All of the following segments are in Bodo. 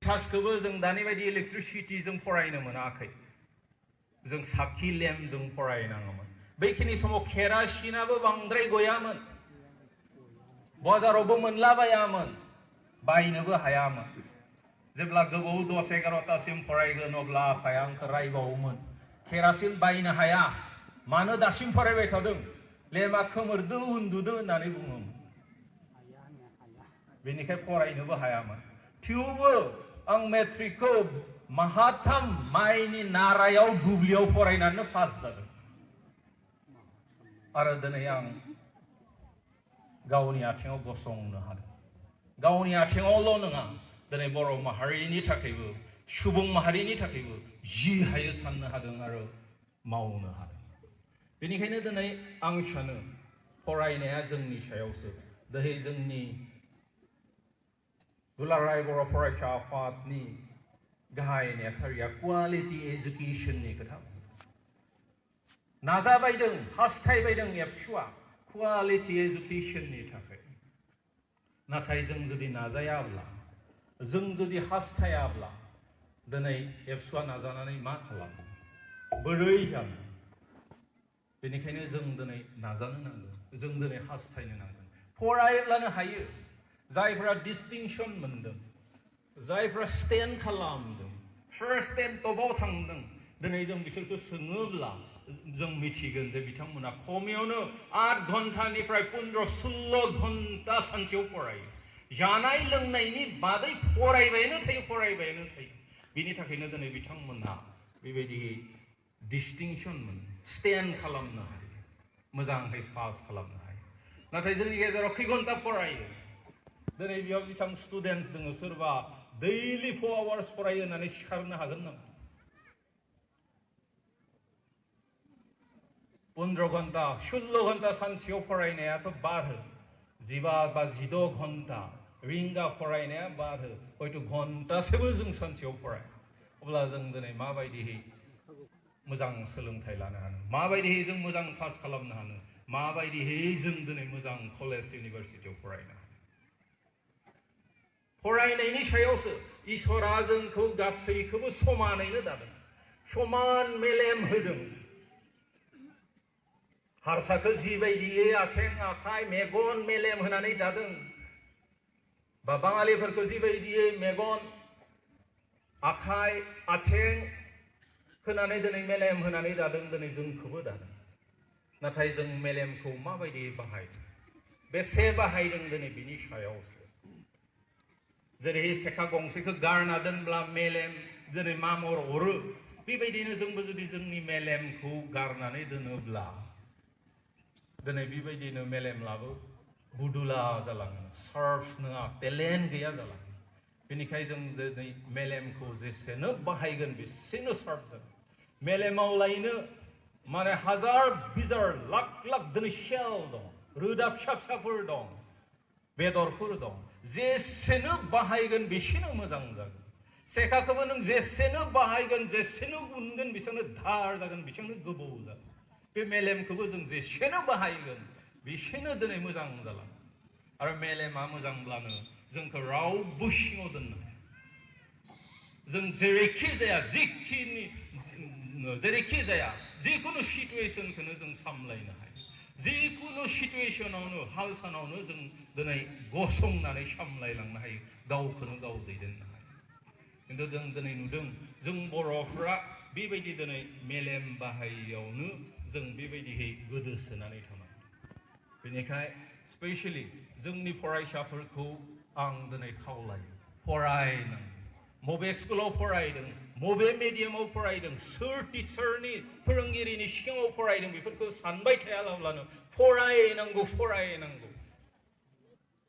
क्लासखौबो जों दानि बायदि इलेक्ट्रिसिटि जों फरायनो मोनाखै जों साखि लेम्पजों फरायनाङोमोन बैखिनि समाव केरासिनाबो बांद्राय गयामोन बाजारावबो मोनलाबायामोन बायनोबो हायामोन जेब्ला गोबाव 10-11टासिम फरायगोन अब्ला आफाया आंखौ रायबावोमोन केरासिन बायनो हाया मानो दासिम फरायबाय थादों लेमा खोमोरदो उन्दुदो होननानै बुङोमोन बेनिखाय फरायनोबो हायामोन थेवबो आं मेट्रिकखौ माहाथाम माइनि नारायाव दुब्लियाव फरायनानै पास जादों आरो दिनै आं गावनि आथिङाव गसंनो हादों गावनि आथिङावल' नङा दिनै बर' माहारिनि थाखायबो सुबुं माहारिनि थाखायबो जि हायो साननो हादों आरो मावनो हादों बेनिखायनो दिनै आं सानो फरायनाया जोंनि सायावसो दिनै जोंनि दुलाराय बर' फरायसा आफादनि गाहाय नेहाथारिया क्वालिटि एजुकेशननि खोथा नाजाबायदों हास्थायबायदों एबसुआ क्वालिटि एजुकेशननि थाखाय नाथाय जों जुदि नाजायाब्ला जों जुदि हास्थायाब्ला दिनै एबसुआ नाजानानै मा खालामो बोरै जानो बेनिखायनो जों दिनै नाजानो नांगोन जों दिनै हास्थायनो नांगोन फरायब्लानो हायो जायफोरा डिस्टिंसन मोनदों जायफोरा स्टेन्ड खालामदों फार्स्ट टेन टपआव थांदों दिनै जों बिसोरखौ सोङोब्ला जों मिथिगोन जे बिथांमोना खमैयावनो 8 घन्टानिफ्राय 15-16 घन्टा सानसेयाव फरायो जानाय लोंनायनि बादै फरायबायानो थायो बिनि थाखायनो दिनै बिथांमोना बेबायदि डिस्टिंसन मोनो स्टेन्ड खालामनो हायो मोजाङै पास खालामनो हायो नाथाय जोंनि गेजेराव खै घन्टा फरायो दिनै बेयाव बेसेबां स्टुडेन्टस दङ सोरबा दैलि 4 आवार्स फरायो होननानै सिखारनो हागोन नामा 15 घन्टा 16 घन्टा सानसेयाव फरायनायाथ' बारो 15 बा 16 घन्टा रिंगा फरायनाया बारो हयथ' घन्टासेबो जों सानसेयाव फराय अब्ला जों दिनै माबायदिहै मोजां सोलोंथाइ लानो हानो माबायदिहै जों मोजां पास खालामनो हानो माबायदिहै जों दिनै मोजां कलेज इउनिभारसिटियाव फरायनो हानो फरायनायनि सायावसो इसोरा जोंखौ गासैखौबो समानैनो दादों समान मेलेम होदों हारसाखौ जिबायदियै आथिं आखाइ मेगन मेलेम होनानै दादों बा बाङालिफोरखौ जिबायदियै मेगन आखाइ आथिं होनानै दिनै मेलेम होनानै दादों दिनै जोंखौबो दादों नाथाय जों मेलेमखौ माबायदि बाहायदों बेसे बाहायदों दिनै बिनि सायावसो जेरै सेखा गंसेखौ गारना दोनब्ला मेलेम दिनै मामर अरो बेबायदिनो जोंबो जुदि जोंनि मेलेमखौ गारनानै दोनोब्ला दिनै बेबायदिनो मेलेमलाबो बुदुला जालाङो सार्फ नङा टेलेन्ट गैया जालाङो बेनिखायनो जों दिनै मेलेमखौ जेसेनो बाहायगोन बेसेनो सार्फ जागोन मेलेमाव माने हाजार बिजार लाख लाख दिनै सेल दं रोदा फिसा फिसाफोर दं बेदरफोर दं जेसेनो बाहायगोन बेसेनो मोजां जागोन सेखाखौबो नों जेसेनो बाहायगोन जेसेनो उनगोन बेसेनो धार जागोन बेसेनो गोबौ जागोन बे मेलेमखौबो जों जेसेनो बाहायगोन बेसेनो दिनै मोजां जालाङो आरो मेलेमा मोजांब्लानो जोंखौ रावबो सिङाव दोननो हाया जों जेरैखि जाया जिखुनु सिटुएसनखौनो जों सामलायनो हायो जिखुनु सिटुएसनावनो हाल सानावनो जों दिनै गसंनानै सामलायलांनो हायो गावखौनो गाव दैदेननो हायो खिन्थु जों दिनै नुदों जों बर'फ्रा बेबायदि दिनै मेलेम बाहायियावनो जों बेबायदिहै गोदोसोनानै थानांगौ बेनिखाय स्पेसियेलि जोंनि फरायसाफोरखौ आं दिनै खावलायो फरायनांगौ बबे स्कुलाव फरायदों बबे मिडियामाव फरायदों सोर टिचारनि फोरोंगिरिनि सिगाङाव फरायदों बेफोरखौ सानबाय थायालाब्लानो फरायनांगौ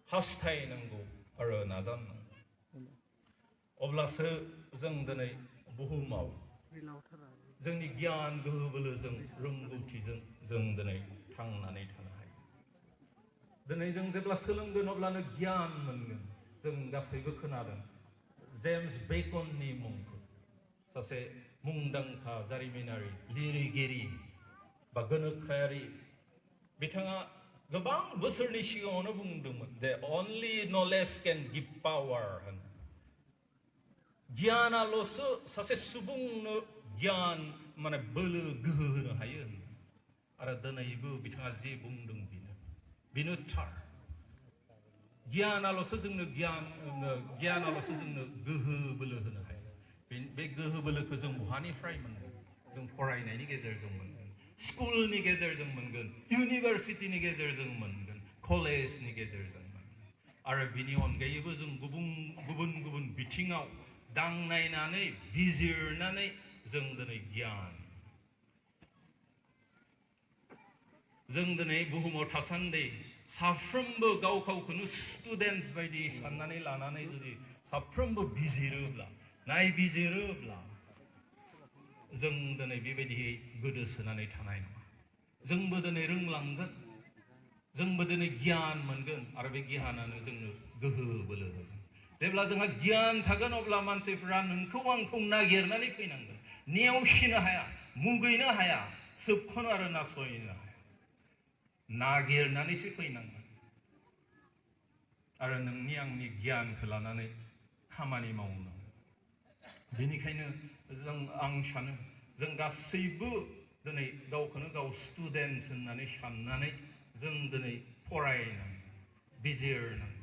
हास्थायनांगौ आरो नाजानांगौ अब्लासो जों दिनै बुहुमाव जोंनि गियान गोहो बोलोजों रोंगौथिजों जों दिनै थांनानै थानो हायो दिनै जों जेब्ला सोलोंगोन अब्लानो गियान मोनगोन जों गासैबो खोनादों जेम्स बेकननि मुंखौ सासे मुंदांखा जारिमिनारि लिरगिरि बा गोनोखोआरि बिथाङा गोबां बोसोरनि सिगाङावनो बुंदोंमोन जे only knowledge can give power गियानाल'सो सासे सुबुंनो गियान माने बोलो गोहो होनो हायो आरो दिनैबो बिथाङा जे बुंदों बेनो थार गियानाल'सो जोंनो गियानाल'सो जोंनो गोहो बोलो होनो हायो बे गोहो बोलोखौ जों बहानिफ्राय मोनगोन जों फरायनायनि गेजेरजों मोनगोन स्कुलनि गेजेरजों मोनगोन इउनिभारसिटिनि गेजेरजों मोनगोन कलेजनि गेजेरजों मोनगोन आरो बिनि अनगायैबो जों गुबुन बिथिङाव दांनायनानै बिजिरनानै जों दिनै गियान जों दिनै बुहुमाव थासान्दि साफ्रोमबो गावखौनो स्टुडेन्टस बायदि साननानै लानानै जुदि साफ्रोमबो बिजिरोब्ला नायबिजिरोब्ला जों दिनै बेबायदियै गोदोसोनानै थानाय नङा जोंबो दिनै रोंलांगोन जोंबो दिनै गियान मोनगोन आरो बे गियानानो जोंनो गोहो बोलो होगोन जेब्ला जोंहा गियान थागोन अब्ला मानसिफ्रा नोंखौ आंखौ नागिरनानै फैनांगोन नेवसिनो हाया मुगैनो हाया सोबख'नो आरो नासयनो हाया नागिरनानैसो फैनांगोन आरो नोंनि आंनि गियानखौ लानानै खामानि मावनांगोन बेनिखायनो आं सानो जों गासैबो दिनै गावखौनो गाव स्टुडेन्टस होननानै साननानै जों दिनै फरायनांगोन बिजिरनांगोन